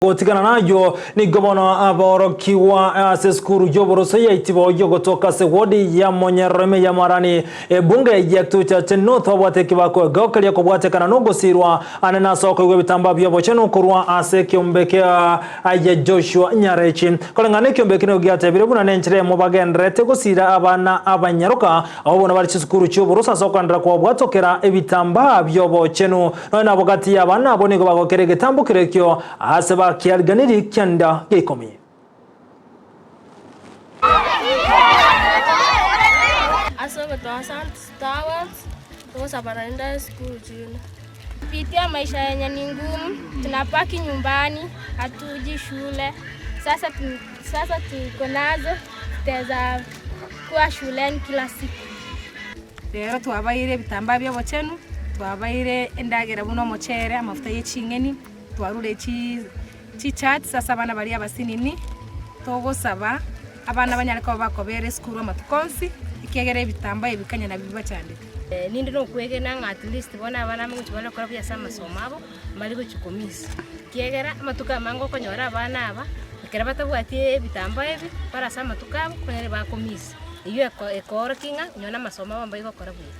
Gotigana nayio, nigo bono aborokigwa ase esukuru y'oboroso ya Itibo y'ogotoka ase wodi ya Monyerero ime ya Marani, ebunge ya Tuchache North babwate ekebako egokeria kobwatekana nogosirwa ande nase okoigwa ebitambaa bi'obochenu korwa ase ekeombe kia ya Joshua Nyarechi. Koreng'ana nekeombe eke nigo giatebire buna nenchera eyemo bagendererete gosira abana abanyaroka abwo bono bare chisukuru chi'oboroso ase okoenderera kobwatokera ebitambaa bi'obochenu. Nonya nabo gati y'abana abwo nigo bagokera egetambo kerekio aase bakiariganirie kianda gia ikomi. Ase ogotoa towels, togosaba naende esukuru chiino. Kupitia maisha yenye ni ngumu, tunabaki nyumbani, hatuji shule. Sasa, sasa tuko nazo, tutaweza kuwa shuleni kila siku. Rero twabaeire ebitambaa bi'obochenu, twabaeire endagera buna omochere, amafuta ye ching'eni, twarure chi chicharts ase abana baria abasinini, togosaba abana banyare koba bakobera esukuru amatuko onsi, ekiagera ebitambaa ebi kanya nabio bibachandete. Ninde nokwegena ng'a at least bono abana aba ngochia bare gokora buya ase amasomo abo, mbari gochia komiss. Ekiagera amatuko amange okonyora abana aba, ekero batabwati ebitambaa ebi, bare ase amatuko abo, okonyora bakomiss. Eyio eko ekoorokia ng'a onye na amasomo abo mbaigokora buya.